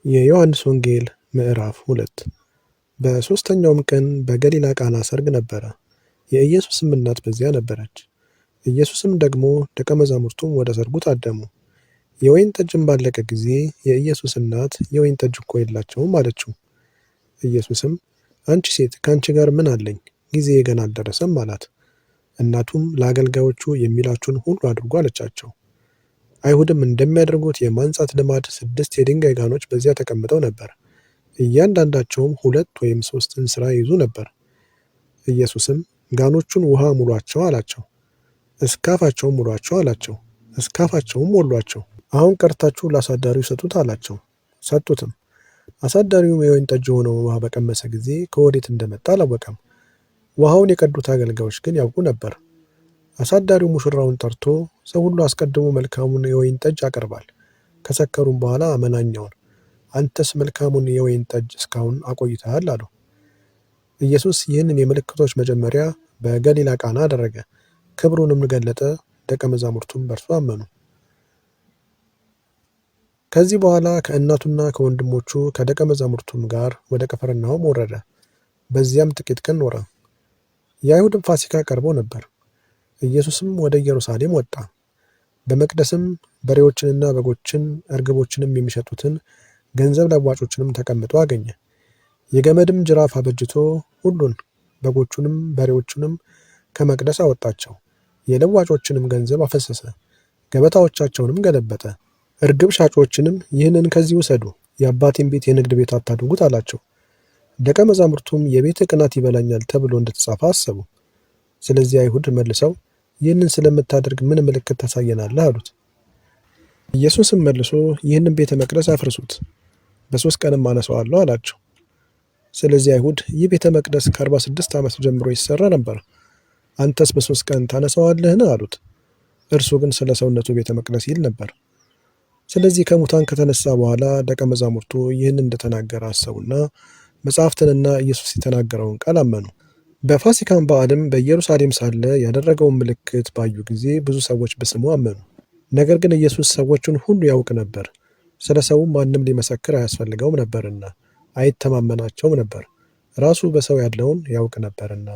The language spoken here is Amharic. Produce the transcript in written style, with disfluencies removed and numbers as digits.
የዮሐንስ ወንጌል ምዕራፍ 2። በሦስተኛውም ቀን በገሊላ ቃና ሰርግ ነበረ። የኢየሱስም እናት በዚያ ነበረች። ኢየሱስም ደግሞ ደቀ መዛሙርቱም ወደ ሰርጉ ታደሙ። የወይን ጠጅም ባለቀ ጊዜ የኢየሱስ እናት የወይን ጠጅ እኮ የላቸውም አለችው። ኢየሱስም አንቺ ሴት ከአንቺ ጋር ምን አለኝ? ጊዜዬ ገና አልደረሰም አላት። እናቱም ለአገልጋዮቹ የሚላችሁን ሁሉ አድርጉ አለቻቸው። አይሁድም እንደሚያደርጉት የማንጻት ልማድ 6 የድንጋይ ጋኖች በዚያ ተቀምጠው ነበር። እያንዳንዳቸውም 2 ወይም 3 እንስራ ይይዙ ነበር። ኢየሱስም ጋኖቹን ውሃ ሙሏቸው አላቸው። እስካፋቸውም ሙሏቸው አላቸው። እስካፋቸውም ሞሏቸው። አሁን ቀድታችሁ ለአሳዳሪው ስጡት አላቸው። ሰጡትም። አሳዳሪውም የወይን ጠጅ የሆነውን ውሃ በቀመሰ ጊዜ ከወዴት እንደመጣ አላወቀም። ውሃውን የቀዱት አገልጋዮች ግን ያውቁ ነበር። አሳዳሪው ሙሽራውን ጠርቶ ሰው ሁሉ አስቀድሞ መልካሙን የወይን ጠጅ ያቀርባል፣ ከሰከሩም በኋላ መናኛውን፣ አንተስ መልካሙን የወይን ጠጅ እስካሁን አቆይተሃል አለው። ኢየሱስ ይህንን የምልክቶች መጀመሪያ በገሊላ ቃና አደረገ፣ ክብሩንም ገለጠ፣ ደቀ መዛሙርቱም በእርሱ አመኑ። ከዚህ በኋላ ከእናቱና ከወንድሞቹ ከደቀ መዛሙርቱም ጋር ወደ ቅፍርናሆም ወረደ። በዚያም ጥቂት ቀን ኖረ። የአይሁድም ፋሲካ ቀርቦ ነበር። ኢየሱስም ወደ ኢየሩሳሌም ወጣ። በመቅደስም በሬዎችንና በጎችን እርግቦችንም የሚሸጡትን ገንዘብ ለዋጮችንም ተቀምጦ አገኘ። የገመድም ጅራፍ አበጅቶ ሁሉን በጎቹንም በሬዎቹንም ከመቅደስ አወጣቸው። የለዋጮችንም ገንዘብ አፈሰሰ፣ ገበታዎቻቸውንም ገለበጠ። እርግብ ሻጮችንም ይህንን ከዚህ ውሰዱ፣ የአባቴን ቤት የንግድ ቤት አታድርጉት አላቸው። ደቀ መዛሙርቱም የቤትህ ቅናት ይበላኛል ተብሎ እንደተጻፈ አሰቡ። ስለዚህ አይሁድ መልሰው ይህንን ስለምታደርግ ምን ምልክት ታሳየናለህ? አሉት። ኢየሱስም መልሶ ይህንን ቤተ መቅደስ አፍርሱት፣ በ3 ቀንም አነሳዋለሁ አላቸው። ስለዚህ አይሁድ ይህ ቤተ መቅደስ ከ46 ዓመት ጀምሮ ይሰራ ነበር፣ አንተስ በ3 ቀን ታነሳዋለህን? አሉት። እርሱ ግን ስለ ሰውነቱ ቤተ መቅደስ ይል ነበር። ስለዚህ ከሙታን ከተነሳ በኋላ ደቀ መዛሙርቱ ይህን እንደተናገረ አሰቡና መጻሕፍትንና ኢየሱስ የተናገረውን ቃል አመኑ። በፋሲካም በዓልም በኢየሩሳሌም ሳለ ያደረገውን ምልክት ባዩ ጊዜ ብዙ ሰዎች በስሙ አመኑ። ነገር ግን ኢየሱስ ሰዎቹን ሁሉ ያውቅ ነበር፣ ስለ ሰውም ማንም ሊመሰክር አያስፈልገውም ነበርና አይተማመናቸውም ነበር፣ ራሱ በሰው ያለውን ያውቅ ነበርና።